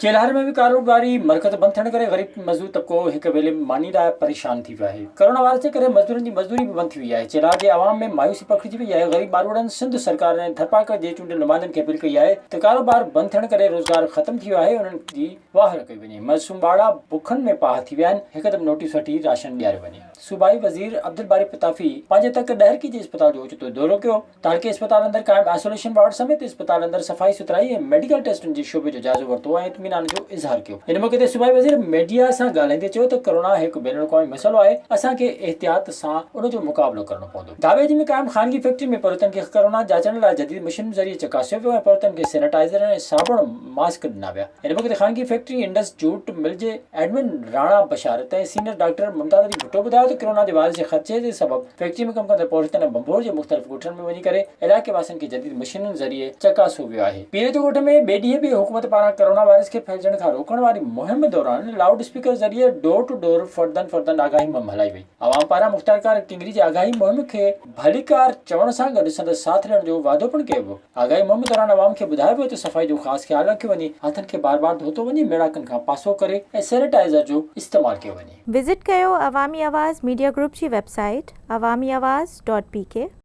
چيلهار ۾ به ڪاروباري مرڪز بند ٿيڻ ڪري غريب مزدور طبقو هڪ ويلي ماني لاء پريشان ٿي ويو آهي. ڪرونا وائرس جي ڪري مزدورن جي مزدوري به بند ٿي وئي آهي. چيلهار جي عوام ۾ مايوسي پکڙجي وئي آهي. غريب ماروئڙن سنڌ سرڪار ۽ ٿرپارڪر جي چونڊيل نمائندن کي اپيل ڪئي آهي ته ڪاروبار بند ٿيڻ ڪري روزگار ختم ٿي ويو آهي انهن جي واهر ڪئي وڃي. معصوم ٻارڙا بکن ۾ پاهه ٿي ويا آهن هڪدم نوٽيس وٺي راشن ڏياريو وڃي. صوبائي وزير عبدالباري پتافي پنهنجي تڪ ڏهرڪي جي اسپتال جو اوچتو دورو ڪيو. تعلقي اسپتال اندر قائم آئسوليشن وارڊ سميت اسپتال اندر صفائي سٿرائي ۽ ميڊيڪل ٽيسٽن جي شعبي جو جائزو ورتو ۽ اطمينان جو اظهار ڪيو. ان موقعي تي صوبائي وزير ميڊيا سان ڳالهائيندي چيو ته ڪرونا هڪ بين الاقوامي مسئلو آهي، اسان کي احتياط سان ان جو مقابلو ڪرڻو پوندو. ڌاٻيجي ۾ قائم خانگي فيڪٽري ۾ پورهيتن کي ڪرونا جاچڻ لاء جديد مشينن ذريعي چڪاسيو ويو ۽ پورهيتن کي سينيٽائيزر ۽ صابڻ ماسڪ ڏنا ويا. ان موقعي تي خانگي فيڪٽري انڊس جوٽ مل جي admin Rana Basharat ۽ senior doctor Mumtaz Ali Bhutto ٻڌايو ته ڪرونا جي وائرس جي خدشي جي سبب فيڪٽري ۾ ڪم ڪندڙ پورهيتن ۽ ڀنڀور جي مختلف ڳوٺن ۾ وڃي ڪري علائقي واسين کي جديد مشينن ذريعي چڪاسيو ويو آهي. پير جي ڳوٺ ۾ ٻئي ڏينهن به حڪومت پاران ڪرونا وائرس کي ڦهلجڻ کان روڪڻ واري مهم دوران لائوڊ اسپيڪر ذريعي ڊور ٽو ڊور فردن فردن آگاهي مهم هلائي وئي. عوام پاران مختيارڪار ڪنگري جي آگاهي مهم کي ڀليڪار چوڻ سان گڏ سندس ساٿ ڏيڻ جو وعدو پڻ ڪيو ويو. آگاهي مهم دوران عوام کي ٻڌايو ويو ته صفائي جو خاص خيال رکيو وڃي، هٿن کي بار بار ڌوتو وڃي، ميڙاڪن کان پاسو ڪري ۽ سينيٽائيزر جو استعمال ڪيو وڃي. وزٽ ڪيو عوامي آواز ميڊيا گروپ جي website Awami Awaz dot P K.